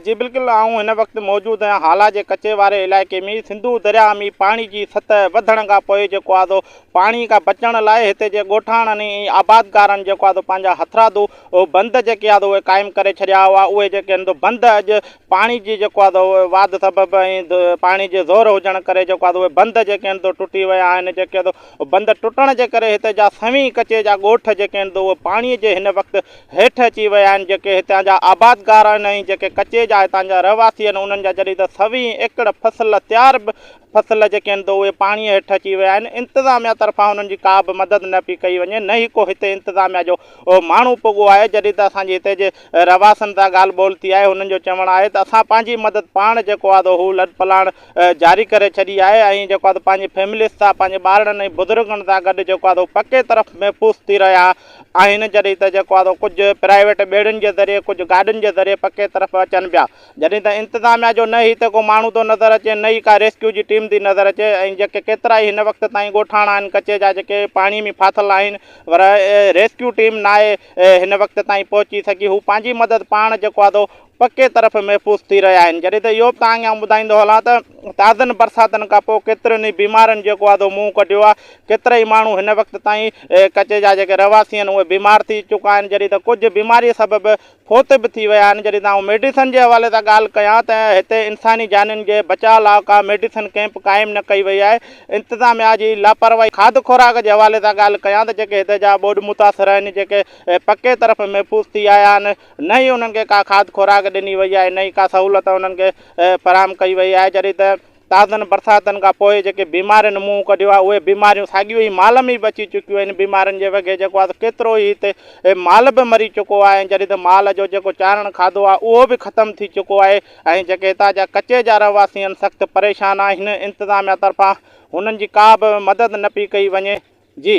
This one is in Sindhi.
جي بلڪل آئون هن وقت موجود آهيان هالا جي ڪچي واري علائقي ۾ سنڌو درياء ۾ پاڻي جي سطح وڌڻ کان پوء جيڪو آهي سو پاڻي کان بچڻ لاء هتي جي ڳوٺاڻن ۽ آبادگارن جيڪو آهي سو پنهنجا هٿرادو بند جيڪي آهي اهي قائم ڪري ڇڏيا هئا اهي جيڪي آهن سو بند اڄ پاڻي جي جيڪو آهي سو واڌ سبب ۽ پاڻي جي زور هجڻ ڪري جيڪو آهي سو اهي بند جيڪي آهن سو ٽٽي ويا آهن جيڪي سو بند ٽٽڻ جي ڪري هتي جا سوين ڪچي جا ڳوٺ جيڪي آهن سو اهي پاڻي جي هن وقت هيٺ اچي ويا آهن جيڪي هتان جا آبادگار آهن ۽ جيڪي ڪچي جا هتان جا رهواسي آهن انهن جا جڏهن ته سوين ايڪڙ فصل تيار به فصل جيڪي آهن ته اهي پاڻي هيٺ اچي ويا آهن انتظاميا طرفان انهن جي ڪا به مدد نه پئي ڪئي وڃي نه ئي ڪو هتي انتظاميا جو ماڻهو پڳو آهي جڏهن ته اسان جي هتي جي رهواسين سان ڳالهه ٻولهه ٿي آهي هنن جو چوڻ آهي ته اسان پنهنجي مدد پاڻ جيڪو آهي ته هو لڏپلاڻ جاري ڪري ڇڏي آهي ۽ جيڪو آهي ته پنهنجي فيمليز سان پنهنجي ٻارڙن ۽ بزرگن سان گڏ جيڪو آهي ته پڪي طرف محفوظ ٿي رهيا آهن جڏهن ته جيڪو آهي سو ڪجهه پرائيويٽ ٻيڙين جي ذريعي ڪجهه گاڏين جي ذريعي پڪي طرف اچن پيا جڏهن ته انتظاميا جو نه ئي هتي ڪو ماڻهو ٿو نظر اچي نه ئي ڪا ريسڪيو جي ٽيم ٿي نظر اچي ۽ جيڪي ڪيترائي هن وقت تائين ڳوٺاڻا آهن ڪچي جا جيڪي پاڻي ۾ ڦاٿل آهن پر ريسڪيو ٽيم ناهي هن وقت تائين پهچي سگهي هو پنهنجي مدد پاڻ جيڪو آهي سو پڪي طرف محفوظ ٿي رهيا آهن جڏهن ته اهو به توهان کي آئون ٻڌائيندو هلان ته تازن برساتن کان پوء ڪيترن ئي بيمارين جيڪو آهي سو منهن ڪڍيو آهي ڪيترائي ماڻهو هن وقت تائين ڪچي جا جيڪي رهواسي آهن اهي بيمار ٿي چڪا آهن جڏهن ته ڪجهه بيماري سبب فوت به ٿي ويا آهن جڏهن ته آئون ميڊيسن جي حوالي سان ڳالهه ڪيان ته هتي انساني جانين جي بچاء لاء ڪا ميڊيسن ڪئمپ قائم نه ڪئي وئي آهي انتظاميا جي لاپرواهي کاڌ خوراڪ جي حوالي سان ڳالهه ڪيان ته جيڪي هتي جا ٻوڏ متاثر آهن جيڪي پڪي طرف محفوظ ٿي آيا آهن نه ئي انهن کي ڪا کاڌ خوراڪ ڏني وئي آهي نه ئي ڪا سهولت انهن کي فراهم ڪئي وئي آهي جڏهن ته تازن برساتن کان پوء جيڪي بيمارين منهن ڪڍيو آهي اهي بيماريون ساڳيون ئي مال ۾ به اچي چڪيون آهن بيمارين جي وگهي جيڪو آهي ڪيترو ئي هتي مال به مري چڪو آهي ۽ جڏهن ته مال جو جيڪو چارڻ کاڌو آهي اهو به ختم ٿي چڪو آهي ۽ جيڪي هتان جا ڪچي جا رهواسي آهن سخت پريشان آهن انتظاميا طرفان هنن جي ڪا به مدد نه پئي ڪئي وڃي جي.